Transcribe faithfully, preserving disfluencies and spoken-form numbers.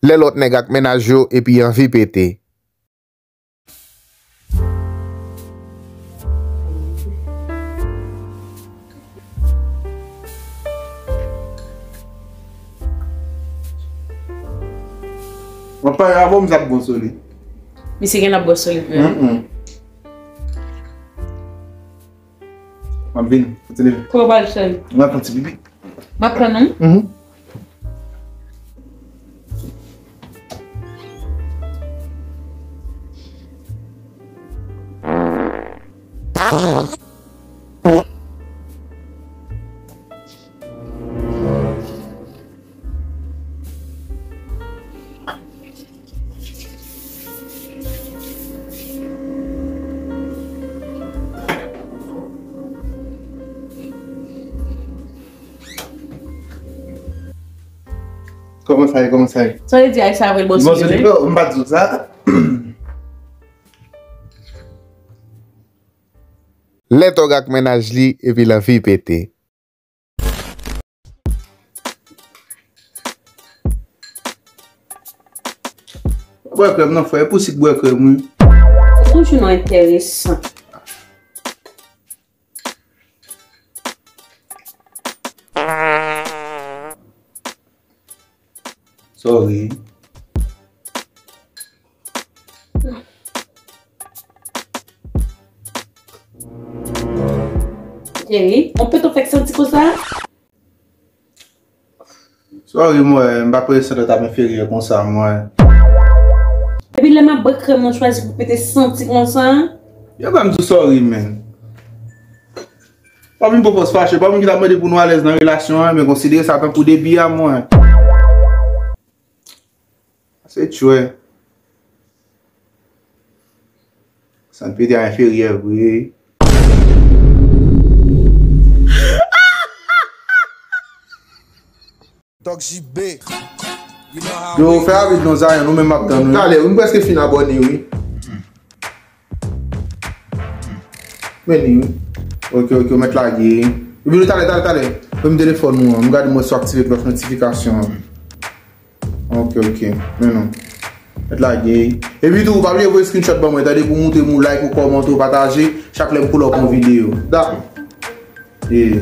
Lè lòt nèg ak mennaj yo epi anvi pete. Mwen pa avè w, m t ap bon sou li. Misye gen l ap bon sou li vre. Mm, mm. M ap vin, kontinye. Kòman w pral fè? M ap fè ti pipi. M ap tann ou. Mhm. Kòman sa ye? Kòman sa ye? Sa w di a, sa vrè l bon sou li vre? M pa t di w sa. Lè tòg ak mennaj li epi l anvi pete. Bwè krèm non, frè, e pou sik bwè krèm, wi. Ou toujou nan enteresan. Sorry. Cheri, on pito fèk santi konsa? Sorry, mwen, m pa prese lè t ap enferyè konsa, mwen. Epi lè m ap bwè krèm nan chwazi pou pete santi konsa? Yo ban m di w sorry, man. Pa vin pran pòz fache, pa moun ki t ap mande pou nou alèz nan relasyon an, men konsidere sa tankou debi a mwen. Se tchwè. San pete a enferyè vre. Tòg J B. Yo, fè rapid non, Zayon, nou menm m ap tann, wi. Talè, wi, m prèske fin abòne, wi. Men li, wi. Ok, ok, ou mèt lage. Epi nou talè, talè, talè. Pran m telefòn ou an, m gade mwen si w aktive klòch notifikasyon an. Ok, ok. Men non. Mèt lage. Epi tou, pa bliye voye screenshot ban mwen, tande, pou montre m ou like, ou kòmante, ou pataje, chak lè m pull up yon videyo. Dakò. Yeah.